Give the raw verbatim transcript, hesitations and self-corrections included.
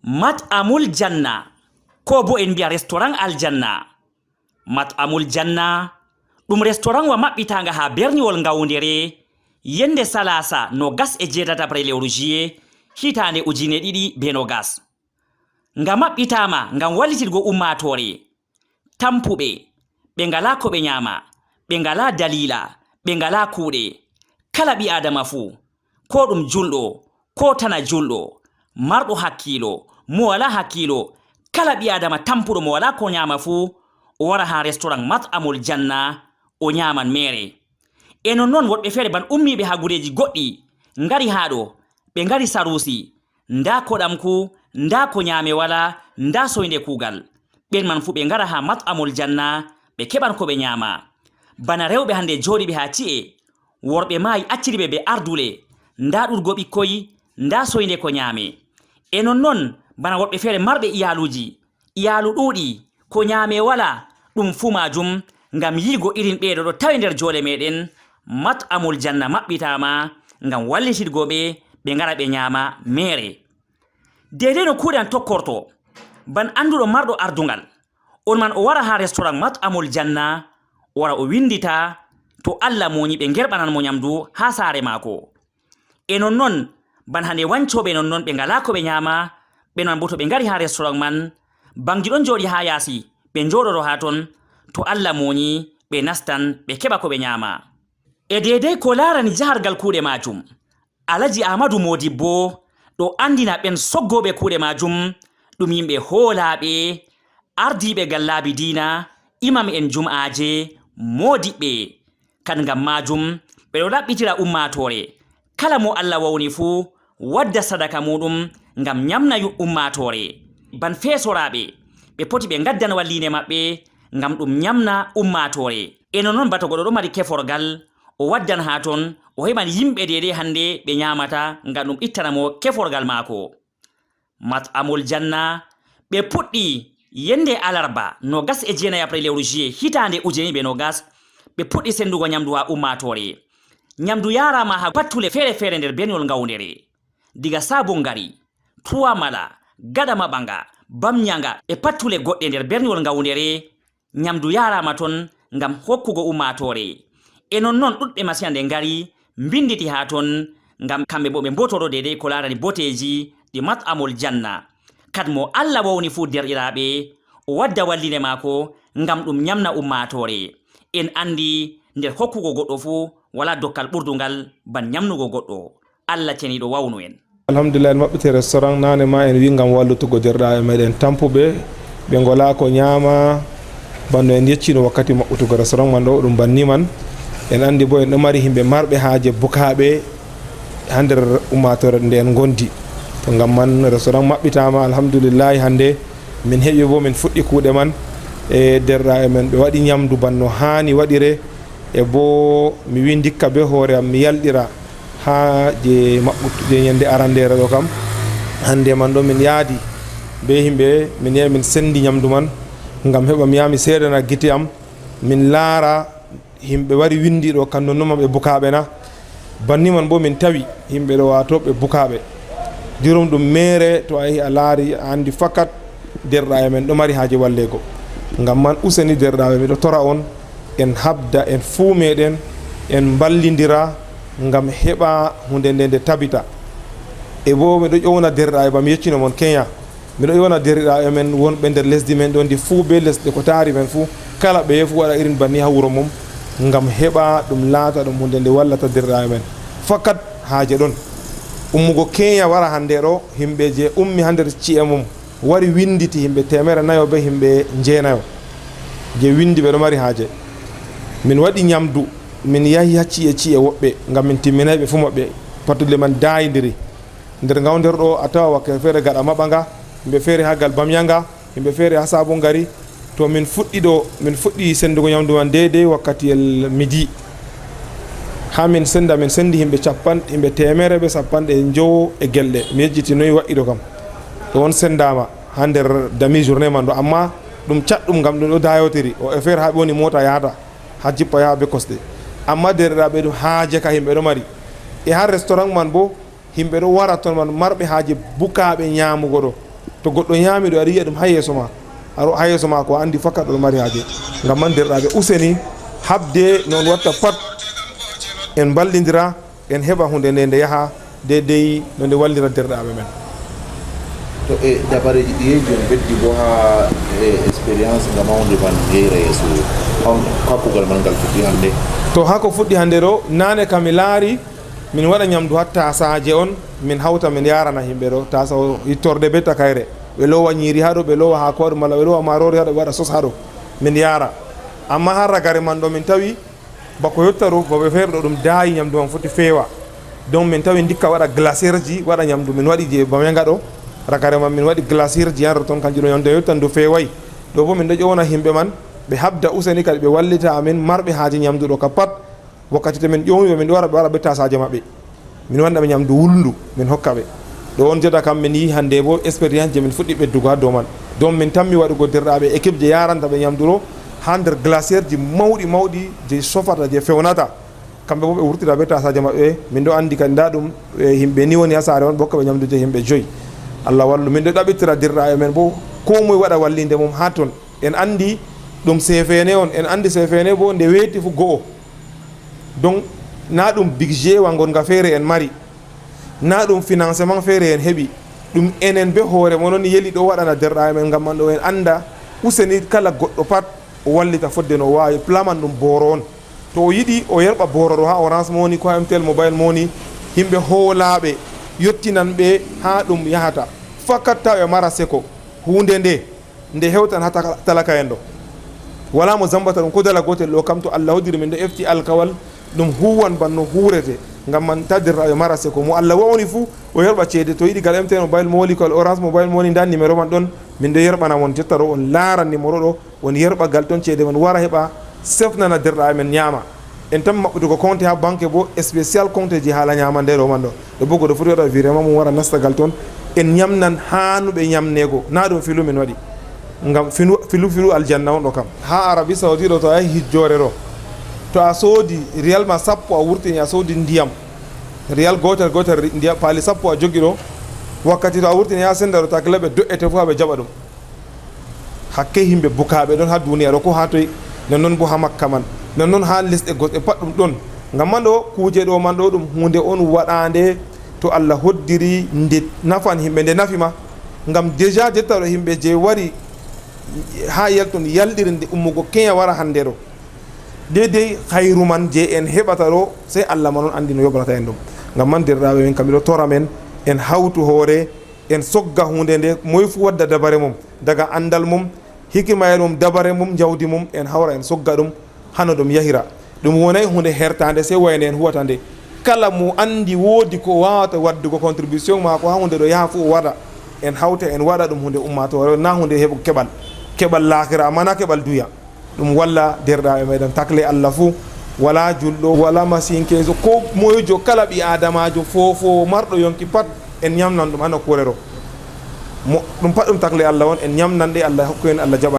Mat'amul Janna, ko bo en mbiya restaurant Aljanna. Mat'amul Janna, ɗum restaurant wa maɓɓitaanga haa berniwol Ngaoundéré, yende salaasa noogas e jeetati après lewru juillet, hitaande ujine ɗiɗi be noogas. Nga maɓɓitaama ngam wallititgo ummaatoore. Tampuɓe, ɓe ngalaa ko ɓe nyaama, ɓe ngalaa daliila, ɓe ngalaa kuuɗe. Kala ɓii-aadama fuu, koo ɗum juulɗo, koo tana juulɗo, marɗo hakkiilo, mo walaa hakkiilo, kala ɓii-aadama tampuɗo mo walaa ko nyaama fuu, o wara haa restaurant Mat'amul Janna, o nyaaman meere. E nonnon woɗɓe feere ban ummiiɓe haa gureeji goɗɗi, ngari haa ɗo, ɓe ngari Saruusi, ndaa koɗamku, ndaa ko nyaame walaa, ndaa soynde kuugal. Ɓen man fuu ɓe ngara haa Mat'amul Janna, ɓe keɓan ko ɓe nyaama. Bana rewɓe hande jooɗiiɓe haa ci'e, worɓe maayi acciriɓe be ardule, ndaa ɗuuɗgo ɓikkoy, ndaa soynde ko nyaame. E nonnon, bana woɗɓe feere marɓe iyaaluuji, iyaalu ɗuuɗi, ko nyaame walaa, ɗum fuu maajum ngam yi'go irin ɓeeɗo ɗo tawe nder joole meeɗen, Mat'amul Janna maɓɓitaama ngam wallititgo ɓe, ɓe ngara ɓe nyaama meere. Deydey no kuuɗe an tokkorto, ban annduɗo marɗo ardungal, on man o wara haa restaurant Mat'amul Janna, o wara o winndita, to Allah moonyi ɓe ngerɓanan mo nyamdu haa saare maako. E nonnon, ban hande wancooɓe nonnon ɓe ngalaa ko ɓe nyaama, ɓe non bo to ɓe ngari haa restaurant man, bangji ɗon jooɗi haa yaasi, ɓe njooɗoto haa ton, to Allah moonyi, ɓe nastan, ɓe keɓa ko ɓe nyaama. E deydey ko laarani jahargal kuuɗe maajum, Alaji Ahmadu Moodibbo ɗo anndina ɓen soggooɓe kuuɗe maajum, ɗum yimɓe hoolaaɓe, ardiiɓe gallaabi diina, imam'en jum'aaje, moodiɓɓe. Kan ngam maajum, ɓe ɗo ɗaɓɓitira ummaatoore. Kala mo Allah wawni fuu, wadda sadaka muuɗum ngam nyamna yu-, ummaatoore. Ban feesoraaɓe, ɓe poti ɓe ngaddan walliinde maɓɓe ngam ɗum nyamna ummaatoore. E nonnon, bana to goɗɗo ɗo mari keforgal, o waddan haa ton, o heɓan yimɓe deydey hande ɓe nyaamata ngam ɗum ittana mo keforgal maako. Mat'amul Janna, ɓe puɗɗi yende alarba noogas e jeenayi après lewru juillet hitaande ujine ɗiɗi be noogas, ɓe puɗɗi senndugo nyamdu haa ummaatoore. Nyamdu yaaraama haa pattule feere-feere nder berniwol Ngaoundéré. Diga Sabon Gari, Tuwamala, Gadamabanga, Bamyanga e pattule goɗɗe nder berniwol Ngaoundéré, nyamdu yaaraama ton ngam hokkugo ummaatoore. E nonnon ɗuuɗɓe masin nde ngari, mbinnditi haa ton, ngam kamɓe boo ɓe mbootoro deydey ko laarani boteeji ɗi Mat'amul Janna. Kad mo Allah wawni fuu, deerɗiraaɓe, o wadda walliinde maako ngam ɗum nyamna ummaatoore. En anndi nder hokkugo goɗɗo fuu, walaa dokkal ɓurdungal ban nyamnugo goɗɗo. Allah ceniiɗo wawnu en. Alhamdulillah, en maɓɓiti restaurant. Naane ma en wi ngam wallutugo deerɗiraaɓe meɗen tampuɓe, ɓe ngolaa ko nyaama, banno en yeccino wakkati maɓɓutugo restaurant man ɗo, ɗum banni man. En anndi bo en ɗo mari yimɓe marɓe haaje bukaaɓe haa nder ummaatoore nde en ngondi. To ngam man restaurant maɓɓitaama, alhamdulillah, hande min heɓi bo min fuɗɗi kuuɗe man. E deerɗiraaɓe men ɓe waɗi nyamdu banno haani waɗire. E boo mi wi ndikka bee hoore am mi yalɗira haa je maɓɓut-, je nyande arandeere ɗo kam. Hande man ɗo min yaadi bee yimɓe, min yahi min sendi nyamdu man ngam heɓa mi yaha mi seedana gite am, min laara yimɓe wari windi ɗo kam nonno maɓɓe bukaaɓe na. Banni man boo min tawi yimɓe ɗo, waato ɓe bukaaɓe. Jurum ɗum meere, to a yehi a laari, a anndi fakat deerɗiraaɓe men ɗo mari haaje walleego. Ngam man, useni deerɗiraaɓe, miɗo tora on, en habda, en fuu meɗen, en mballindira ngam heɓa huunde nde nde tabita. E boo miɗo ƴowna deerɗiraaɓe, ba mi yeccino mon Kenya. Miɗo ƴowna deerɗiraaɓe men wonɓe nder lesdi men ɗo ndi fuu bee lesɗe ko taari men fuu, kala ɓe yehi fuu waɗa irin banni haa wuro mum, ngam heɓa ɗum laata ɗum huunde nde wallata deerɗiraaɓe men. Fakat haaje ɗon. Ummugo Kenya wara hande ɗo, yimɓe je ummi haa nder ci'e mum, wari winditi yimɓe teemere nayo bee yimɓe jeenayo je windi ɓe ɗo mari haaje. Min waɗi nyamdu, min yahi haa ci'e ci'e woɓɓe, ngam min timminay ɓe fuu maɓɓe. Pattude man daayindiri. Nder Ngaoundéré ɗo, a tawa wakkere feere gaɗa Maɓanga, yimɓe feere haa gal Bamyanga, yimɓe feere haa Sabon Gari. To min fuɗɗi ɗo, min fuɗɗi sendugo nyamdu man deydey wakkatiyel midi. Haa min senda, min sendi yimɓe cappan-, yimɓe teemere bee cappanɗe njowo e gelɗe. Mi yejjiti noy wa'i ɗo kam. Ɗo on sendaama haa nder demi journée man ɗo, ammaa ɗum caɗɗum ngam ɗum ɗo daayotiri. O e feere haa ɓe woni moota yahata, haa jippa yaha bee kosɗe. Ammaa deerɗiraaɓe, ɗum haaje ka yimɓe ɗo mari. E haa restaurant man boo, yimɓe ɗo wara ton man marɓe haaje bukaaɓe nyaamugo ɗo. To goɗɗo ñaami ɗo, aɗa yiya ɗum haa yeeso ma. Aro haa yeeso ma ko a anndi fakat ɗo mari haaje. Ngam man, derɗaaɓe, useni haɓde no on watta pat, en mballindira, en heɓa huunde nde, nde yaha deydey no nde wallira derɗaaɓe men. To e dabareeji ɗiyeeji on ɓeddi bo haa e expérience ngam mawnde man yeyra yeeso on, haa kuugal man ngal fuɗɗi hannde? To haa ko fuɗɗi hannde ɗo, naane kam mi laari min waɗa ñamdu haa taasaaje on, min hawta min yaarana yimɓe ɗo, taasa o hittorde be takayre. Ɓe loowa ñiiri haa ɗo, ɓe loowa haako haa ɗo, malla ɓe loowa maaroori haa ɗo, ɓe waɗa sos haa ɗo, min yaara. Ammaa haa ragare man ɗo min tawi, bako yotta ɗo, babe feere ɗo ɗum daayi, ñamdu man foti feewa. Donc min tawi ndikka waɗa glacière ji, waɗa ñamdu. Min waɗi je Bamenga ɗo, ragare man min waɗi glacière ji haa ton, kanjum ɗo ñamdu yottan ndu feeway. Ɗo bo min ɗo ƴowna yimɓe man, ɓe haɓda useni kadi ɓe wallita amin marɓe haaje ñamdu ɗo ka pat. Wakkati to min ƴowni ɓe, min ɗo wara, ɓe wara be taasaaje maɓɓe. Min wanna ɓe ñamdu wulndu, min hokka ɓe. Ɗo on jota kam, min yi'i hannde bo expérience je min fuɗɗi ɓeddugo haa dow man. Donc min tammi waɗugo derɗaaɓe équipe je yaaranta ɓe ñamdu ɗo haa nder glacière ji mawɗi mawɗi je sofata, je fewnata. Kamɓe bo ɓe wurtira be taasaaje maɓɓe. Min ɗo anndi kadi ndaa ɗum, e, yimɓe ni woni haa saare on, ɓe hokka ɓe ñamdu je yimɓe joyi. Allah wallu, min ɗo ɗaɓɓitira derɗaaɓe men bo, koo moy waɗa wallinde mum haa ton. En anndi ɗum seefeene on, en anndi seefeene bo nde weeti fu go'o. Donc, na ɗum budget wa ngonga feere en mari, na ɗum financement feere en heɓi. Ɗum enen be hoore mon on yeli ɗo waɗana derɗaaɓe men ngam man ɗo en annda useni kala goɗɗo pat o wallita fodde no o waawi. Plan man ɗum booro on. To o yiɗi o yerɓa booro ɗo haa Orange Money ko haa M T L Mobile Money, yimɓe hoolaaɓe yottinan ɓe haa ɗum yahata. Fakat taw ɓe mara seko. Huunde nde nde hewtan haa taka-, talaka en ɗo. Walaa mo zammbata ɗum ko dala gootel ɗo kam, to Allah hoddiri min ɗo efti alkawal, ɗum huuwan banno huurete. Ngam man tadirra e mara seko. Mo Allah wa'oni fuu, o yerɓa ceede. To yiɗi gal M T N Mobile Money, ko Orange Mobile Money, ndaa numéro man ɗon, min ɗo yerɓana mon jotta ɗo, on laaran numéro ɗo, on yerɓa gal ton ceede mon, wara heɓa sefnana derɗaaɓe men ñaama. En tan maɓɓutugo compte haa banque bo, spécial compte ji haala ñaamande ɗo man ɗo. Ɗo bo goɗɗo foti waɗa virement mum wara nastagal ton. En ñamnan haanuɓe ñamneego. Na ɗum filu min waɗi. Ngam finu, filu, filu aljanna on ɗo kam. Haa Arabie Saoudite ɗo to a yahi hijjoore ɗo. To a soodi riyal ma sappo a wurtini a soodi ndiyam. Riyal gootel gootel ri-, ndiyam paali sappo a jogi ɗo. Wakkati to a wurtini haa senda ɗo takle ɓe do'ete fuu haa ɓe jaɓa ɗum. Hakke yimɓe bukaaɓe ɗon haa duniya ɗo, ko haa toy, nonnon bo haa Makka man, nonnon haa lesɗe goɗɗe pat ɗum ɗon. Ngam man ɗo, kuuje ɗo man ɗo, ɗum huunde on waɗaande to Allah hoddiri nde nafan yimɓe, nde nafi ma. Ngam déjà jotta ɗo yimɓe je wari haa yalton yalɗiri nde ummugo keya wara hande ɗo. Deydey hayru man je en heɓata ɗo, sey Allah man on anndi no yoɓrata en ɗum. Ngam man, derɗaaɓe men, kam miɗo tora men, en hawtu hoore, en sogga huunde nde, moy fu wadda dabare mum, daga anndal mum, hikima en mum, dabare mum, jawdi mum, en hawra en sogga ɗum, hano ɗum yahira. Ɗum wonay huunde hertaande, sey wayne en huwata nde. Kala mo anndi woodi ko waawata waddugo contribution maako haa huunde ɗo yaha fu o waɗa, en hawta en waɗa ɗum huunde ummaatoore, na huunde heɓugo keɓal, keɓal laakira, ammaa na keɓal duya. Ɗum walla derɗaaɓe meɗen takle Allah fuu, walaa julɗo, walaa masinkeejo, ko moyejo, kala ɓii aadamaajo foofoowo marɗo yonki pat, en ñamnan ɗum haa nokkuure ɗo. Mo, ɗum pat ɗum takle Allah on, en ñamnan ɗe, Allah hokku en, Allah jaɓa.